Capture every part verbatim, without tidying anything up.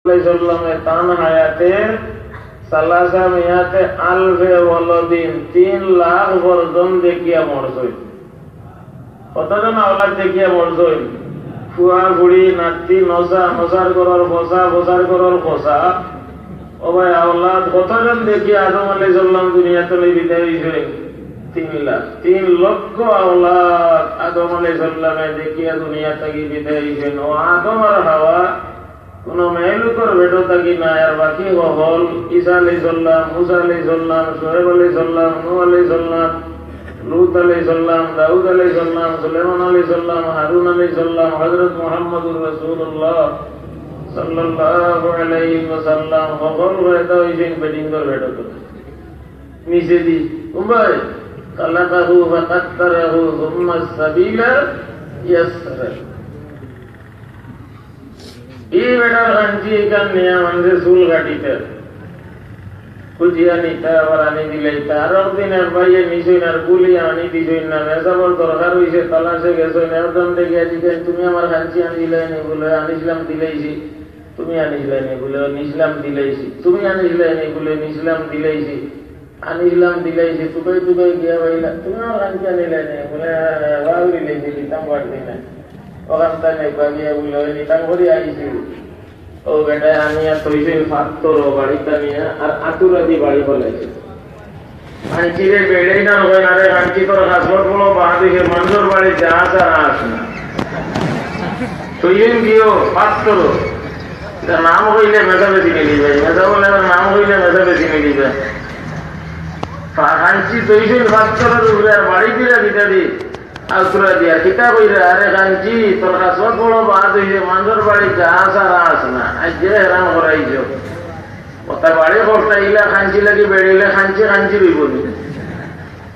আলাইহিস সালামে তান হায়াতে সালাসা মিয়াতে আলফে ওয়ালাদিন, তিন লাখ বর্জন দেখিয়া মরছইন। কতজন আওলাদ দেখিয়া মরছইন? ফুয়া, ফুড়ি, নাতি, নসা, নসার ঘরর ফসা, ফসার ঘরর ফসা। ও ভাই, আওলাদ কতজন দেখিয়া আদম আলাইহিস সালাম দুনিয়া থাকি বিদায় অইছইন? তিন লাখ, তিন লক্ষ আওলাদ আদম আলাইহিস সালামে দেখিয়া দুনিয়া থাকি বিদায় অইছইন। ও আদম আর হাওয়া কুনু মেয়েলোকর পেটো থাকি নায়। আর বাকি হকল, ঈসা আলাইহিস সালাম, মুসা আলাইহিস সালাম, শুয়েব আলাইহিস সালাম, নূহ আলাইহিস সালাম, লূত আলাইহিস সালাম, দাউদ আলাইহিস সালাম, সুলাইমান আলাইহিস সালাম, হারুন আলাইহিস সালাম, হযরত মুহাম্মদুর রাসূলুল্লাহ সাল্লাল্লাহু আলাইহি ওয়াসাল্লাম, হকল পয়দা অইছইন বেটিন্তর পেটো থাকি। নিচেদি, উবাই, খালাকাহু ফাকাদ্দারাহু সুম্মা সাবিলা ইয়াসসারা। ই বেটার কাঞ্চি ইখান নিয়া মানষে চুল কাটিতা, খুজিয়া নিতা, আবার আনি দিলাইতা। আর একদিন এক ভাইয়ে নিছইন আর ভুলিয়া আনি দিছইন না। মেসাবর দরকার অইছে, তালাশে গেছইন, একজন দেখিয়া জিকাইন, "তুমি আমার কাঞ্চি আনি দিলায় নি?" বুলে, "আনিছলাম, দিলাইছি।" "তুমি আনিছলায় নি?" বুলে, "নিছলাম, দিলাইছি।" "তুমি আনিছলায় নি?" বুলে, "নিছলাম, দিলাইছি।" "আনিছলাম, দিলাইছি।" তুকাই তুকাই গিয়া পাইলা, "তুমি আমার কাঞ্চি আনিলায় নি?" বুলে, "বাউরি লাইছি, দিতাম পারছি না।" অখান তাইন একবার গিয়া বুলে, "ওই নিতাম করি আইছি।" ও বেটায় আনিয়া থইছইন পাত্তর, ও বাড়িত আনিয়া আর আতুরাদি বাড়ি ফালাইছে। কাঞ্চিরে বেড়াই না, কয়, "আরে কাঞ্চি, তোর খাসলত বড় বাদ অইছে, মানষর বাড়ি যাস আর আস না।" থইছইন গিয়া পাত্তর। ইটা নাম কইলে মেসাবে চিনি লিবা, মেসাবর নাম কইলে মেসাবে চিনি লিবা। পা-, কাঞ্চি থইছইন পাত্তরর উপরে আর বাড়ি দিরা কিতা দি, আউতরা দিয়া কিতা কইরা, "আরে কাঞ্চি, তোর খাসলত বড় বাদ অইছে, মানষর বাড়ি যাস আর আস না, আইজ যে হেরান করাইছো।" অতা বাড়ি করতা ইলা কাঞ্চি লাগি বেড়াইলে কাঞ্চি কাঞ্চি রইবো নি?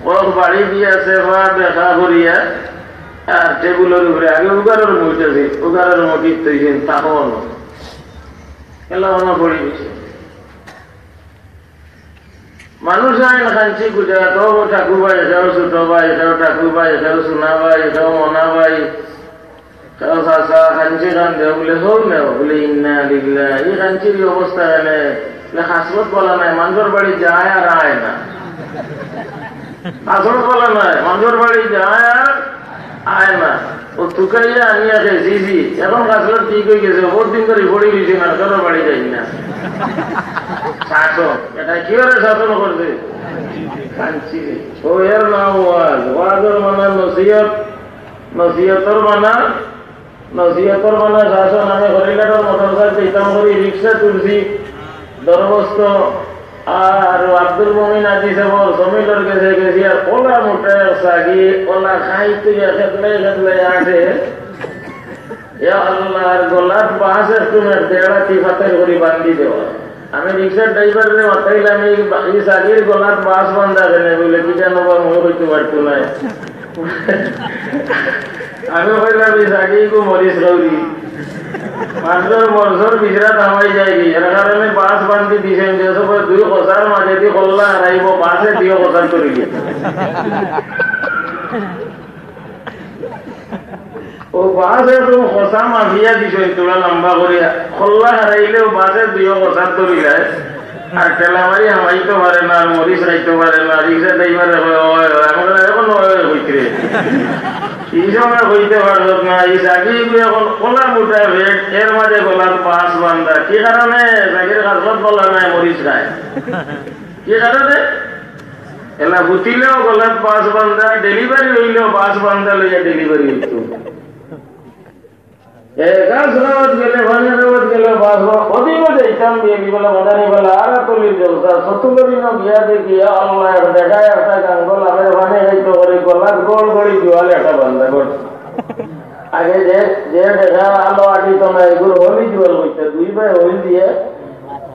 ও বাড়ি দিয়া সেবা দেখা করিয়া আর টেবুলর উপরে আগে উগারর মুঠ আছে, উগারর মুঠিত থইছইন, তখন এলা মনে পড়ি গেছে। মানুষ আইন কাঞ্চি গুজরাট, ও ঠাকুর ভাই, কেউ ছোট ভাই, কেউ ঠাকুর ভাই, কেউ সোনা ভাই, কেউ মনা ভাই, কেউ চাচা, কাঞ্চি কান্দে, বুলে, "হো নেও।" বুলে, "ইন্না লিল্লাহ।" ই কাঞ্চির ই অবস্থা এনে, বুলে, "খাসলত বলা নাই, মানষর বাড়ি যায় আর আয় না।" খাসলত বলা নাই, মানষর বাড়ি যায় আর আয় না। ও তুকাইয়া আনিয়া কে, "জি, জি, এখন খাসলত ঠিক অই গেছে, বহুত দিন ধরি পড়ি রইছে, মানষর বাড়ি যাই না।" শাসন, এটা কি করে শাসন করছে? কাঞ্চি। ও এর নাম ওয়াজ, ওয়াজর মানে নসিহত, নসিহতর মানে, নসিহতর মানে শাসন। আমি হরিঘাটর মোটরসাইকেল দিতাম করি, রিক্সা তুলছি, দরবস্ত, আর আব্দুল মুমিন আজি সাবর সমিলর গেছে গেছি, আর ওলা মোটা এক সাগি, ওলা খাইতে গিয়া খেতলাই খেতলাই আটে। ইয়া আল্লাহ, আর গলাত বাঁশ একটু মেট দেড়া তি ফাতের করি বান্ধি দেওয়া। আমি রিক্সার ড্রাইভাররে মাতাইলাম, "এই বা-, এই সাগির গলাত বাঁশ বান্ধা কেনে?" বুলে, "কি জানো বা, মনে করতে পারতো না।" আমি কইলাম, "এই সাগি গো মরিচ খাউরি। মানষর মরচর বিচরা থামাই যায়নি, এর কারণে বাঁশ বান্ধি দিছেন, যে সব দুই কষার মাঝে দি কল্লা হারাইব, বাঁশে দুই কষার করি দিছে।" ও বাঁশ একদম কষা মাফিয়া দিছে, তোরা লম্বা করিয়া। কল্লা হারাইলেও বাঁশে দুইও কষার ধরি যায়। আর ঠেলা মারি হামাইতে পারে না, আর মরিচ খাইতে পারে না। রিক্সা ড্রাইভারে কয়, "ওই, ওই।" আমরা এখন ওই, ওই কইতে রে। এই সময় কইতে পারত না, এই সাগি এগুলো এখন কলা মোটা পেট, এর মাঝে গলাত বাঁশ বান্ধা। কি কারণে? সাগির খাসলত বলা নাই, মরিচ খায়। কি কারণে? এলা হুতিলেও গলাত বাঁশ বান্ধা, ডেলিভারি অইলেও বাঁশ বান্ধা লইয়া ডেলিভারি অইতো। এ গাছ রাওয়াত গেলে, পানি রাওয়াত গেলে, বাঁশ বা-, ওদিনও যাইতাম বিয়ে কি বলে, মাদানি বলে, আর তুলির জলসা, সতুলরিনও গিয়া দেখি, আল্লাহ, এক দেখা একটা গাঙ্গল, আমের পানি খাইতো করে, গলাত গড় গড়ি জোয়াল একটা বান্ধা গড়। আগে যে, যে দেখা আলো আটিত না, এগুলো হলি জোয়াল হইতে, দুই ভাই হইল দিয়ে,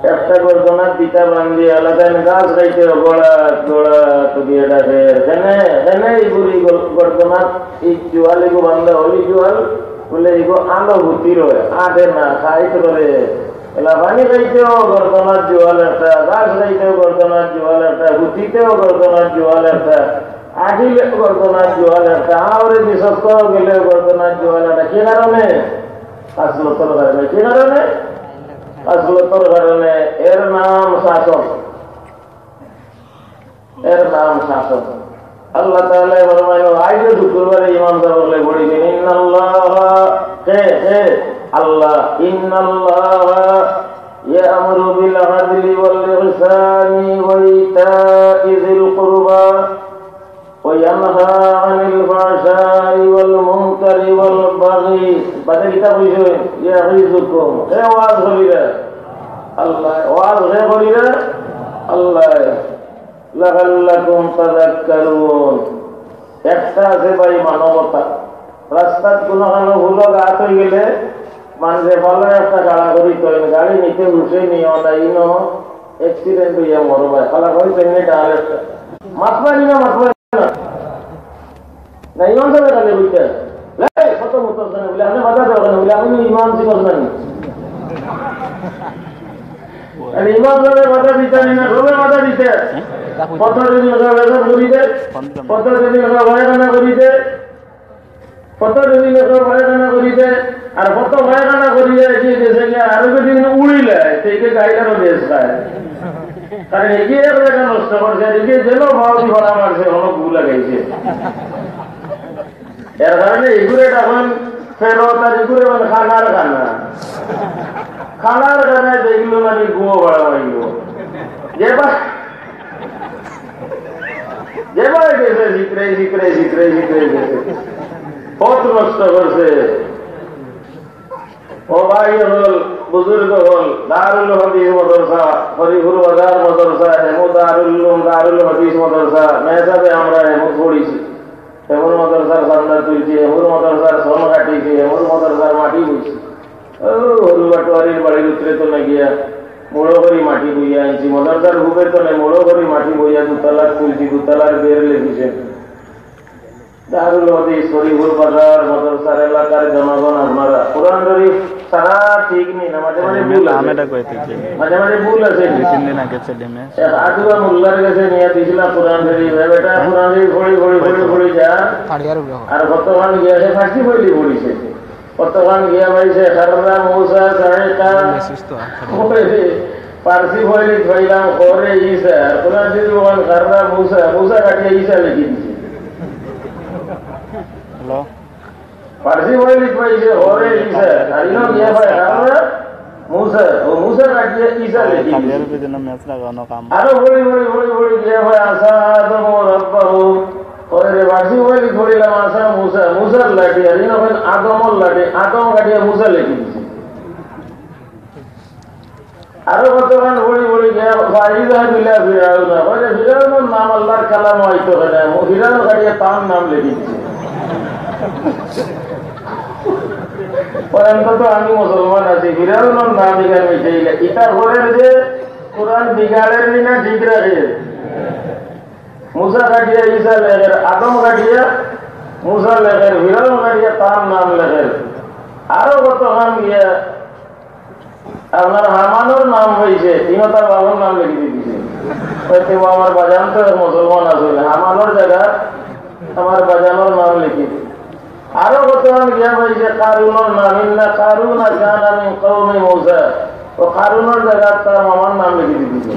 একটা গর্দনাত দিতা বান্ধি, আলাদা গাছ খাইতে গোড়া, গোড়া তো দিয়ে ডাকে। এখানে, এখানে এই বুড়ি গর-, গর্দনাত এই জুয়ালিগু বান্ধা হলি জুয়াল, বলে, "এগো আলো হুতি রয়, আটে না, খাইতে করে।" এলা পানি খাইতেও গর্দনাত জুয়াল একটা, গাছ খাইতেও গর্দনাত জুয়াল একটা, হুতিতেও গর্দনাত জুয়াল একটা, আটিলে গর্দনাত জুয়াল একটা, আওরে বিশ্বস্ত গেলে গর্দনাত জুয়াল একটা। কি কারণে? আসল কারণে। কি কারণে? খাসলতর কারণে এর নাম শাসন, এর নাম শাসন। আল্লাহ তাআলা ফরমাইল, আইজ শুক্রবারে ইমাম সাব অকলে পড়িবেন, ইন্নাল্লাহা, কে, কে? আল্লাহ, ইন্নাল্লাহা ইয়া'মুরু বিল আদলি ওয়াল ইহসানি ওয়া ইতাই যিল কুরবা ওয়া ইয়ানহা আনিল ফাহশাই ওয়াল মুনকারি ওয়াল বাগয়ি। বাদে কিতা কইছে? ইয়াইযুকুম। কে ওয়াজ করিরা? আল্লাহ। ওয়াজ কে করিরা? আল্লাহ। লাআল্লাকুম তাযাক্কারুন। একটা আছে ভাই মানবতা। রাস্তাত কুনুখানো হুলো গাত অইগেলে মানষে ভালা একটা খাড়া করি থইন, গাড়ি নিতে হুশে নিও না, ইনো accident অইয়া মরো ভাই। খালা করি থইন ডাল একটা। মাতবা নি না, মাতবা নি না। না, ইমাম সাবে খালি কইতা, "এই, কত মুতর জানে?" বলে, "আপনে বাধা দেওয়া কেনে?" বলে, "আমি ইমাম জি বলবেন।" আরে ইমাম সাবে বাধা দিতা নি না, সবে বাধা দিতা। কত দিন হলো পেশাব করি দে, কত দিন হলো পায়খানা করি দে, কত দিন হলো পায়খানা করি দে, আর কত পায়খানা করিয়া এসে গেছে গিয়া আরো যদি দিন উড়িলে, সেই যে গাইলারও বেশ খায়। কারণ এগিয়ে এক জায়গা নষ্ট করছে, আর এগিয়ে যেন ভাও দি ভরা মারছে, হলো ভুল লাগাইছে। এর কারণে এগুরে এখন ফেরত আর এগুরে এখন খানার খানা। খানার খানায় দেখলো মানে গুয়ো বাড়া হইল। যে বা-, যে বা গেছে জিতরে, জিতরে, জিতরে, জিতরে গেছে। পথ নষ্ট করছে। ও ভাই হল, বুজুর্গ হল, দারুল হাদিস মাদ্রাসা, হরিপুর বাজার মাদ্রাসা, হেমু দারুল উলুম, দারুল হাদিস মাদ্রাসা, মেসাবে আমরা হেমু পড়িছি। হেমুর মাদ্রাসার চান্দা তুলছি, হেমুর মাদ্রাসার শ্রম কাটিছি, হেমুর মাদ্রাসার মাটি বইছি। ও, হরু বাটুয়ারির বাড়ির উত্তরে তো না গিয়া, মোড়ো করি মাটি বইয়া আনছি, মাদ্রাসার হুবে তো না, মোড়ো করি মাটি বইয়া দুতলা তুলছি, দুতলার বের লেগেছে। দারুল হাদিস হরিপুর বাজার মাদ্রাসার এলাকার জনগণ আপনারা কোরআন শরীফ সারা ঠিক নি না, মাঝে মাঝে ভুল আছে। মাঝে মাঝে ভুল আছে। দুই তিন দিন আগে ছেলে মেয়ে। এক আদুয়া মোল্লার গেছে নিয়ে দিছিলা কোরআন শরীফ। এ বেটা কোরআন শরীফ পড়ি, পড়ি, পড়ি, পড়ি যা। আর কতক্ষণ গিয়া সে ফার্সি বইলি পড়িছে। কতক্ষণ গিয়া পাইছে, খাররা মুসা সাইকা। ফার্সি বইলি পাইলাম, করে ইসা। আর কোরআন শরীফ ওখান খাররা মুসা, মুসা কাটিয়ে ইসা লিখে দিছে। হ্যালো। ফার্সি বই লিখবা ইসে, হরে ইসা। আর ইনো গিয়া ভাই, হাররা মুসা। ও মুসা কাটিয়া ইসা লেখি দিছে। কালিয়ার পিছনে ম্যাচ লাগানো কাম। আরো বড়ি, বড়ি, বড়ি, বড়ি গিয়া ভাই, আসা আদম ও রব্বাহু। হরে ফার্সি বই লিখ পড়িলাম, আসা মুসা, মুসার লাঠি। আর ইনো কইন আদমর লাঠি, আদম কাটিয়া মুসা লেখি দিছে। আরো কতক্ষণ বড়ি বড়ি গিয়া, ফাইদা বিলা ফিরাউন। কইলে, "ফিরাউনর নাম আল্লাহর কালাম হইতো কেনে? ফিরাউন কাটিয়া তার নাম লিখি দিছে।" পরে অন্তত আমি মুসলমান আছি, ফিরাউনর নাম এখানে মিশাইলে। ইতা করের যে কোরআন বিগাড়ের নি না ঠিক রাখে। মুসা কাটিয়া ইসা লেখের, আদম কাটিয়া মুসা লেখের, ফিরাউন কাটিয়া তার নাম লেখের। আরো কতক্ষণ গিয়া আপনার হামানর নাম হইছে, ইনো তার বাবার নাম লিখি দিছে। কইতে, "ও আমার বাজান তো এক মুসলমান আছে, হামানর জায়গা আমার বাজানর নাম লিখি দিছে।" আরো কতক্ষণ গিয়া পাইছে কারুনর নাম, ইন্না কারুনা কানা মিন কওমি মুসা। ও কারুনর জায়গা তার মামার নাম লিখি দিছে।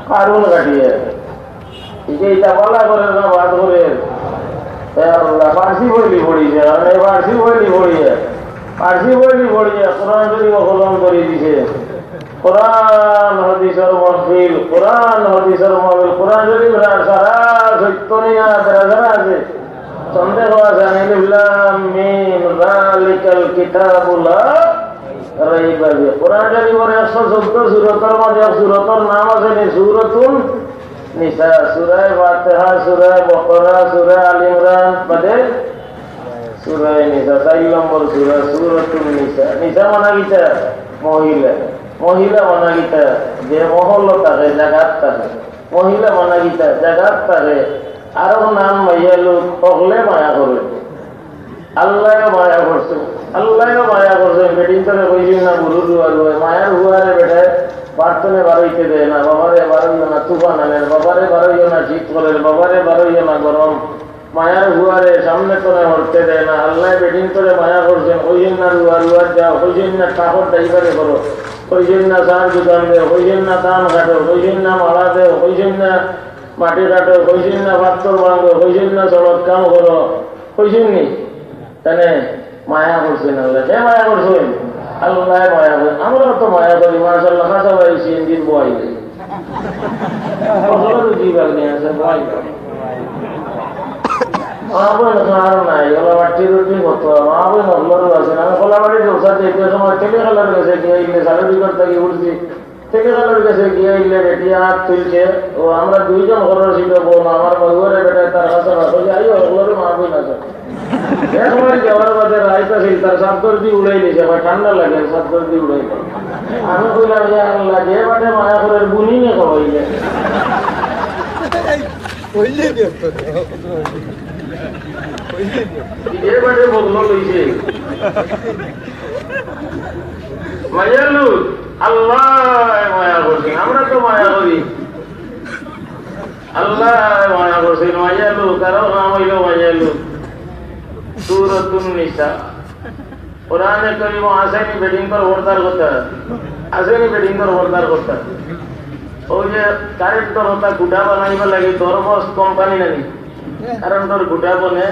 কারুন কাটিয়ে। এই যে ইটা বালা করে না বাদ করে। এ আল্লাহ, ফার্সি বইলি পড়িছে, মানে ফার্সি বইলি পড়িয়ে, ফার্সি বইলি পড়িয়ে কোরআন শরীফ অপহরণ করে দিছে। কোরআন হাদিসের মাহফিল, কোরআন হাদিসের মাহফিল, কোরআন শরীফ রা-, সারা সত্য নিয়ে বেড়া সারা আছে। সন্দেহ আছে, আলিফ লাম মিম, যালিকাল কিতাবু লা রাইবা ফি। কোরআন শরীফের একশো চোদ্দ সূরতের মাঝে এক সূরতের নাম আছে নি, সূরাতুন নিসা, সূরা ফাতিহা, সূরা বাকারা, সূরা আল ইমরান, বাদে সূরা নিসা, চার নম্বর সূরা, সূরাতুন নিসা। নিসা মানে কিতা? মহিলা। মহিলা মানে কিতা? যে মহল্লো থাকে, জাগাত থাকে। মহিলা মানে কিতা? জাগাত থাকে। আরো নাম মাইয়া লোক, অকলে মায়া করে। আল্লায়ও মায়া করছে, আল্লায়ও মায়া করছে। বেটিন তোরে কইছিল না, গরু দুয়ার হয়, মায়ার হুয়ারে বেটায় বাড়তনে বারইতে দেয় না, বাবারে বারইও না, তুফান আনের, বাবারে বারইও না, শীত করের, বাবারে বারইও না, গরম। মায়ার ফুয়ারে সামনে করে হরতে দেয় না। আল্লায় বেটিন্তরে মায়া করছইন, কইছইন না রুয়া রুয়াত যাও, কইছইন না কাপড় ড্রাইভারি করো, কইছইন না চার দোকান দেও, কইছইন না ধান কাটো, কইছইন না মাড়া দেও, কইছইন না মাটি কাটো, কইছইন না পাত্তর ভাঙ্গো, কইছইন না সড়ক কাম করো, কইছইন নি? তানে মায়া করছইন আল্লায়। কে মায়া করছইন? আল্লায় মায়া করছইন। আমরাও তো মায়া করি, মাশাআল্লাহ, খাসা ভাই সিএনজির বয় দেই। কত রুজি বাগনি আছে, বয় দেই। মা বইন কার নাই, কলাবাড়ি রুটি কত, মা বইন হকলরও আছে। আমি কলাবাড়ি জলসা দেখতে সময় টেলিকলার গেছে গিয়া ইলে সাড়ে দুই ঘন্টা গিয়ে উঠছি। টেলিকলার গেছে গিয়া ইলে বেটি হাত তুলছে, ও আমরা দুইজন ঘরর ছিল বোন, আমার বউরে বেটায় তার কাছে রাখো যে, আইও, হকলরও মা বইন আছে। এক সময় যাওয়ার বাদে রাইত আছিল, তার সাত দর্জি উড়াই নিছে, আমার ঠান্ডা লাগে, সাত দর্জি উড়াই নিছে। আমি কইলাম, ইয়া আল্লাহ, যে বাটে মায়া করের বুনি নে খাওয়াইলে। কইলে কি হতো? কইলে কি হতো? যে বাটে বদল লইছে। মায়ালু, আল্লায় মায়া করছইন, আমরা তো মায়া করি। আল্লায় মায়া করছইন, মায়ালু, কারো নাম অইলো মায়ালু। সূরাতুন নিসা। কোরআনে করিমো আছে নি বেটিন্তর পর্দার কথা? আছে নি বেটিন্তর পর্দার কথা? ওই যে কারেন্টর কথা খুটা বানাইবার লাগি দরবস্ত কোম্পানি নানি? কারেন্টর খুটা বনে,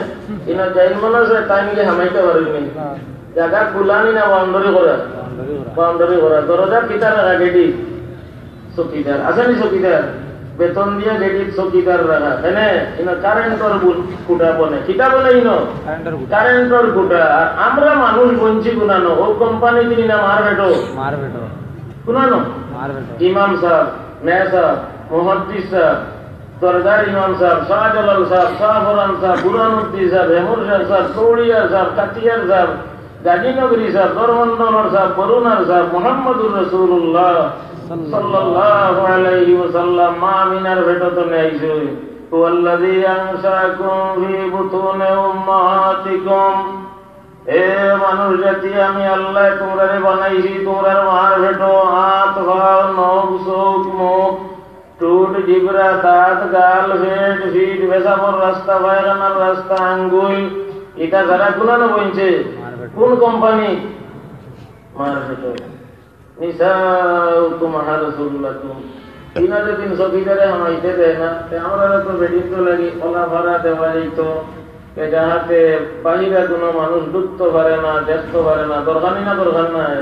ইনো যাইন মনে আছে, তাইন গিয়া হামাইতা পারইন নি। জাগা কুলানি না বাউন্ডারি করা? বাউন্ডারি করা। দরজা কিতা রাখা, গেটি? চকিদার। আছে নি চকিদার? বেতন দিয়া গেটিত চকিদার রাখা। কেনে? ইনো কারেন্টর বু-, খুটা বনে। কিতা বনে ইনো? কারেন্টর খুটা। কারেন্টর খুটা। আর আমরা মানুষ বনছি কুনানো? ও কোম্পানি দিলি না মার বেটো? মার বেটো। কুনানো? মার বেটো। ইমাম সাহেব, মেয়া সাহেব, মুহাদ্দিস সাহেব, দরগার ইমাম সাহেব, শাহজালাল সাহেব, শাহপরান সাহেব, বুরহানুদ্দিন সাহেব, হেমুর শাহ সাহেব, চৌড়িয়া সাহেব, কাতিয়ার সাহেব, গাজীনগরী সাহেব, দরমন্ডলর সাহেব, বরুণার সাহেব, মুহাম্মদুর রাসূলুল্লাহ সাল্লাল্লাহু আলাইহি ওয়াসাল্লাম, মা আমিনার পেটো তনে আইছইন। হুয়াল্লাযী আনশাআকুম ফী বুতুনি উম্মাহাতিকুম। এ মানুষ জাতি, আমি আল্লায় তুমরারে বানাইছি, তুমরার মার পেটো, আত, পাও, নখ, চউখ, মুখ, ঠুট, জিব্রা, দাঁত, গাল, পেট, পিঠ, পেশাবর রাস্তা, পায়খানার রাস্তা, আঙ্গুল, ইটা যারা কুনানো বনছে, কোন কোম্পানি? মার পেটো। নিসাউকুম হারসুল লাকুম। ইনো যুদি চকিদারে হামাইতে দেয় না, তে আমরারে তো বেটিন্তর লাগি খোলা ফাড়া দেওয়া যাইতো, তে যাহাতে বাহিরা কুনু মানুষ ঢুকতো পারে না, দেখতো পারে না। দরকার নি না, দরকার নাই?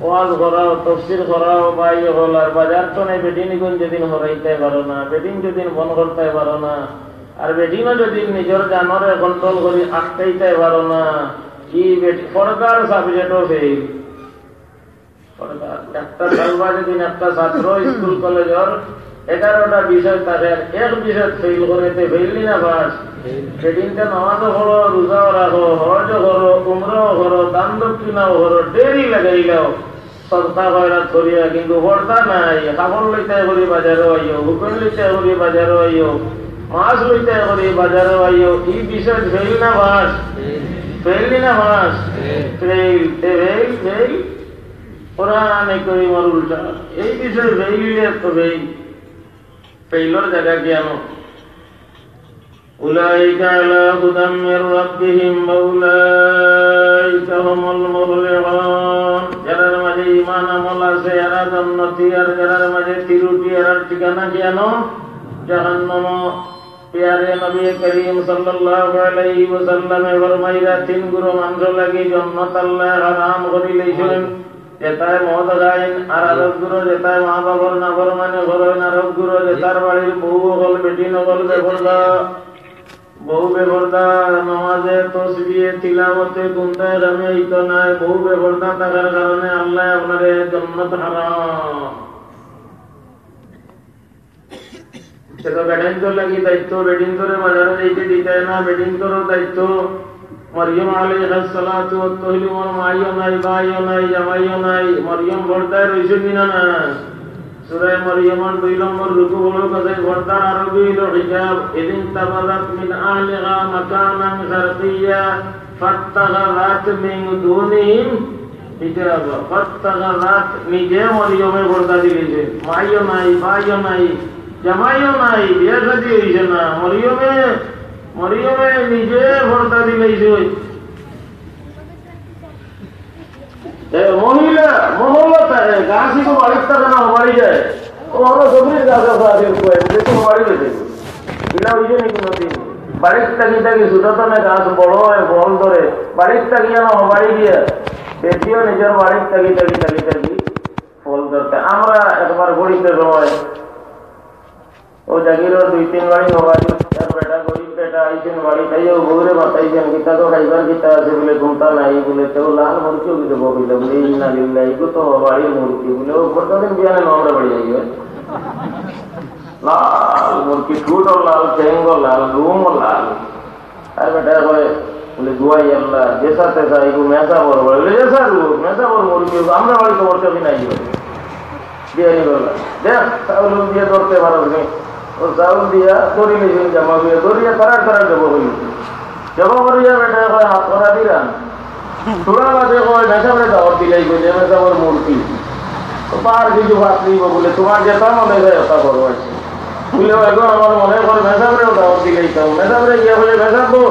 ওয়াজ করাও, তফসির করাও, ভাই অকল, আর বাজার তনে বেটিন্তরে যুদি হরাইতায় পারো না, বেটিন যুদি বন্ধ করতায় পারো না, আর বেটিনও যুদি নিজর জানরে কন্ট্রোল করি আটকাইতায় পারো না, ই বেটি-, পর্দার সাবজেক্টও ফেইল। একটা তালবা যেদিন একটা ছাত্র স্কুল কলেজর এগারোটা বিষয় থাকে, আর এক বিষয় ফেইল করে, তে ফেইল নি না পাস? সেদিনকে নামাজও পড়ো, রোজাও রাখো, হজও করো, উমরাও করো, দান দক্ষিণাও করো, ডেরি লাগাইলাও, সদকা খয়রাত করিয়া, কিন্তু পর্দা নাই। কাপড় লইতায় করি বাজারো আইও, হুকন লইতায় করি বাজারো আইও, মাছ লইতায় করি বাজারো আইও, ই বিষয় ফেইল না পাস? ফেইল নি না পাস? ফেইল, তে ফেইল, ফেইল। কোরআনে করিমর উল্টা। এই বিষয়ে ফেইল তো ফেইল। ফেইলর জাগা জ্ঞান। উলাইকা আলা হুদাম মির রাব্বিহিম ওয়া উলাইকা হুমুল মুফলিহুন। যারার মাঝে ঈমান আমল আছে, এরা জান্নাতি, আর যারার মাঝে ত্রুটি, এরার ঠিকানা জ্ঞান জাহান্নাম। প্যারে নবী করিম সাল্লাল্লাহু আলাইহি ওয়াসাল্লামে ফরমাইরা, তিন গুরু মানষর লাগি জন্নত আল্লায় হারাম করি লইছইন। যেতায় মদ খাইন, আর আরক গুরু যেতায় মা বাবার নাফরমানি করইন, আরক গুরু যেতার বাড়ির বউ অকল, বেটিন অকল বেপর্দা, বউ বেপর্দা, নামাজে, তসবিহে, তিলাওয়াতে কুন্তায় কামে আইতো নায়, বউ বেপর্দা থাকার কারণে আল্লায় আপনারে জন্নত হারাম। সে তো বেটাইন্তর লাগি দায়িত্ব, বেটিন্তরে বাজারো যাইতে দিতায় না, বেটিন্তরও দায়িত্ব। মরিয়ম আলাইহাস সালাতু ওয়াত তাসলিমর মাইও নাই, ভাইও নাই, জামাইও নাই। মরিয়ম পর্দায় রইছইন নি না? সূরা মরিয়মর দুই নম্বর রুকু বড় কথা, পর্দার আরবি অইলো হিজাব। ইদিন তাবাযাত মিন আহলিহা মাকানান শারকিয়্যা ফাত্তাখাযাত মিন দুনিহিম হিজাবা। ফাত্তাখাযাত, নিজে মরিয়মে পর্দা দিলিছে। মাইও নাই, ভাইও নাই, জামাইও নাই, বিয়া শাদী অইছে না। মরিয়মে মরিয়মে নিজে পর্দা দিলাইছে। এ, মহিলা, মহল্লা থাকে, গাছ তো বাড়ির থাকে না, বাড়ি যায়। ও, আমরা সবরির গাছ আছে, আছে, উপরে, এটা তো বাড়ি বেঁধে। ইলা ওই জন্য কোনো দিন। বাড়ির থাকি থাকি ছোট তনে গাছ বড় হয়, ফল ধরে। বাড়ির থাকি যেন বাড়ি দিয়ে, বেশিও নিজের বাড়ির থাকি থাকি থাকি থাকি ফল ধরতে। আমরা একবার ঘুরিতে সময় ও জাগিরর দুই তিন বাড়ি হবাই, এর বেটা গরিব বেটা আইছেন বাড়ি, তাইও বউরে বাতাইছেন, "কিতা তো খাইবার কিতা আছে?" বলে, "কুন্তা নাই।" বলে, "তেও লাল মুরগি অগি দেবো?" বলে, বলে, "ইন্না লিল্লাহ, ইগু তো বাড়ির মুরগি।" বলে, "ও কতদিন বিয়ানে আমরা বাড়ি আইবে?" লাল মুরগি, ঠুটো লাল, ঠেঙ্গো লাল, রুমও লাল। আর বেটা কয়, বলে, "দুয়াই আল্লাহ, যেসা তেসা, এগু মেসাবর বাড়ি।" বলে, "যেসা রু, মেসাবর মুরগি, এগু আমরা বাড়ি তো বলতে নাই।" বিয়ানি করলা, "দেখ, চাউল দিয়া ধরতে পারো তুমি।" ও চাউল দিয়া ধরি নিয়েছিল, জামা দিয়ে ধরিয়া তারা তারা জব হইল। জব করিয়া বেটা কয়, "হাত করা দিলাম।" থোড়া বাদে কয়, "মেসাবরে দাওয়াত দিলাই গো, যে মেসাবর মুরগি।" তো বার কিছু ভাত নিব বলে, "তোমার যেটা মনে হয় ওটা করো।" আছে বলে, "ও এখন আমার মনে করে মেসাবরেও দাওয়াত দিলাই তো।" মেসাবরে গিয়া বলে, "মেসাব গো,"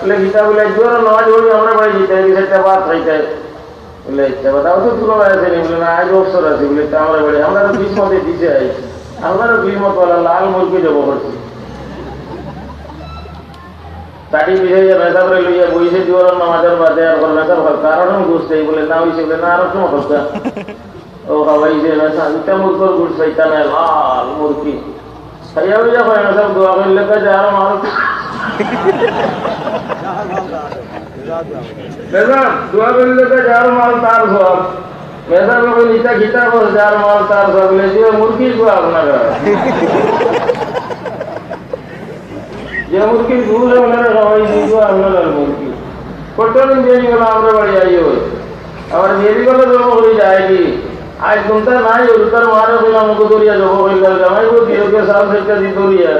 বলে, "কিতা?" বলে, "জোর নামাজ পড়ি, আমরা বাড়ি যেতে, এই সেটা ভাত খাইতে।" বলে, "আচ্ছা, বাতাও তো তুলো আছে নি?" বলে, "না, আজ অবসর আছে।" বলে, "তা আমরা বাড়ি, আমরা তো বিশ মতে দিতে আই, আমরা তো বিশ মত বলা লাল মুরগি জব করছি।" চাটি পিছাইয়া মেসাবরে লইয়া বইছে জোহরর নামাজর বাদে, আর বলে, "মেসাব, কারণ গুছ নেই?" বলে, "না, হইছে।" বলে, "না, আর একটু মতো খা।" ও খাওয়াইছে মেসাব, ইটা মুরগর গুছ চাইতা না, লাল মুরগি। খাইয়া লইয়া কয়, "মেসাব, দোয়া করলে তো যার মাল।" মেসাব, দোয়া করলে তো যার মাল তার সব। মেসাব কয়, "ইটা কিতা কর, যার মাল তার সব?" বলে, "যে মুরগি গো আপনারা।" যে মুরগির গুড়ে ওনারা খাওয়াই দিব, আপনারা মুরগি। কতদিন বিয়ানি গেল আমরা বাড়ি আইও। আবার বিয়ানি গেল জব করি যায় কি? আজ কোনটা নাই, ওরকার মারে কইলাম, "ওকে ধরিয়া জব করিলাম, জামাই গো, দিয়ে ওকে সাল সেটা দিয়ে ধরিয়া।"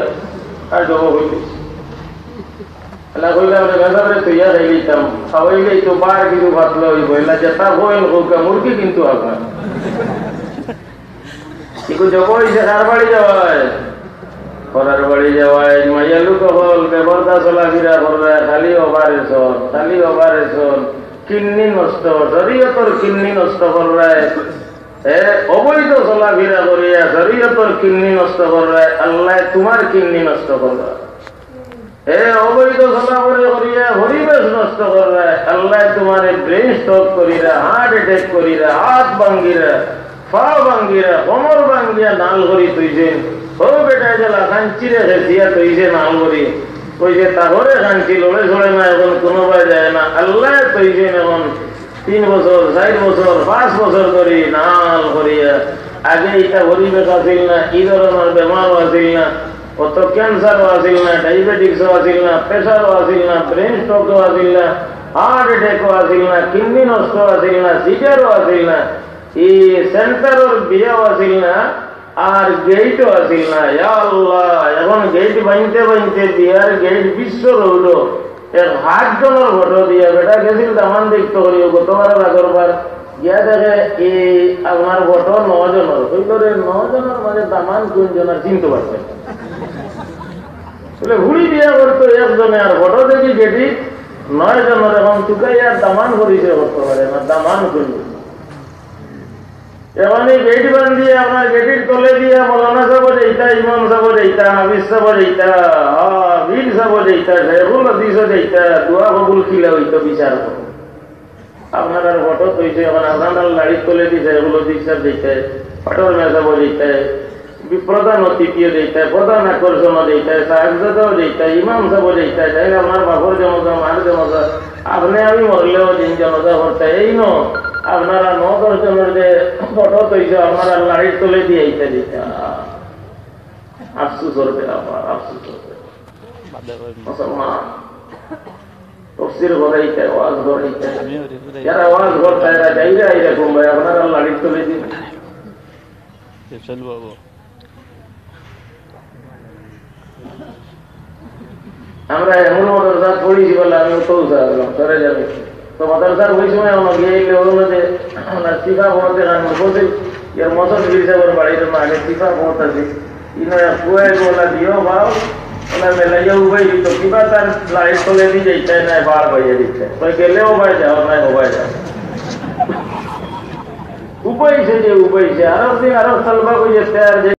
আর জব করি না কইলাম, "রে মেসাবরে তুইয়া খাই দিতাম, খাওয়াইলেই তো বার কিছু পাতলা হইব, এলা যেটা হইল হোক, মুরগি কিন্তু আপনার।" ইগু জব অইছে কার বাড়ি যাওয়ায়? পরার বাড়ি যাওয়ায়। মাইয়া লোক অকল বেপর্দা চলাফিরা কররায়, খালি operation, খালি operation। কিডনি নষ্ট, শরীয়তর কিডনি নষ্ট কররায়। এ, অবৈধ চলাফিরা করিয়া শরীয়তর কিডনি নষ্ট কররায়। আল্লায় তুমার কিডনি নষ্ট কররা। এ অবৈধ চলাফিরা করিয়া পরিবেশ নষ্ট কররায়, আল্লায় তুমারে brain stroke করিরা, heart attack করিরা, হাত ভাঙ্গিরা, পা ভাঙ্গিরা, কোমর ভাঙ্গিয়া নাল করি থইছে। ও বেটা, যেলা কাঞ্চিরে খেসিয়া থইছে নাল করি। কইছে, "তাহরে কাঞ্চি লড়ে চড়ে না, এখন কোনোবায় যায় না।" আল্লায় থইছে এখন তিন বছর, চাইর বছর, পাঁচ বছর ধরি নাল করিয়া। আগে ইটা পরিবেশ আছিল না, ই ধরনর বেমারও আছিল না, অত cancerও আছিল না, diabeticsও আছিল না, pressureও আছিল না, brain strokeও আছিল না, heart attackও আছিল না, কিডনি নষ্ট আছিল না, সিজারও আছিল না, ই centreর বিয়াও আছিল না, আর gateও আছিল না। ইয়া আল্লাহ, এখন gate বানতে বানতে বিয়ার gate বিশ্ব roadও এক হাত জনর ফটো দিয়া বেটা গেছিল দামান দেখতে করিও গতবার আগরবার গিয়া দেখে এই আপনার ফটো ন জনর। কইল, "রে, ন জনর মাঝে দামান কোন জনর চিনতে পারছে না।" বলে, "হুড়ি বিয়া করতো একজনে আর ফটো দেখি গেটি নয় জনর, এখন তুকাই আর দামান পরিচয় করতে পারে না, দামান কোন জনর?" এখন এই গেট বান্ধিয়া আপনার গেটির তলে দিয়া মৌলানা সাব যাইতা, ইমাম সাব যাইতা, হাফিজ সাব যাইতা, হ্যাঁ, পীর সাব যাইতা, শেখুল হাদিসও যাইতা, দোয়া কবুল কিলা হইতো বিচার করো। আপনার আর ফটো থইছে, এখন আপনার লাড়ির তলে দি শেখুল হাদিস সাব যাইতা, ফটোর মেসাব যাইতা, প্রধান অতিথিও যাইতা, প্রধান আকর্ষণও যাইতা, সাহেবজাদাও যাইতা, ইমাম সাবও যাইতা, তাইলে আপনার বাপর জনাজা, মার জনাজা, আপনে আমি মরলেও দিন জনাজা করতা, এই ন, আপনারা ন দশ জনর যে ফটো থইছে, আপনারা লাড়ির তলে দি আইতা দিতা। আফসোস করবে আবার, আফসোস করবে। মুসলমান, তফসির করাইতা, ওয়াজ করাইতা। যারা ওয়াজ করতা, এরা যাইরা, এরকম ভাই, আপনারা লাড়ির তলে দিন। আমরা এমন মাদ্রাসা পড়েছি বলে আমি তো উঠা আসলাম, সরে যাবে। তো মাদ্রাসার ওই সময় আমার গিয়ে এলে হলো যে আমরা সিফা পড়তে গান বলছিল, এর মসজিদ হিসাবে বাড়ির মাঝে সিফা পড়তেছি। ইনো এক কুয়ায় বলা দিও বাও, না, বেলাইয়া উবাই দিত, কিবা তার লাইট তলে দি যাইতে নাই, বার বাইয়া দিতে। তো গেলেও ভাই যাও, নাই ও ভাই যাও। উবাইছে যে উবাইছে, আরো দিন আরো সালবা কইছে, আর যে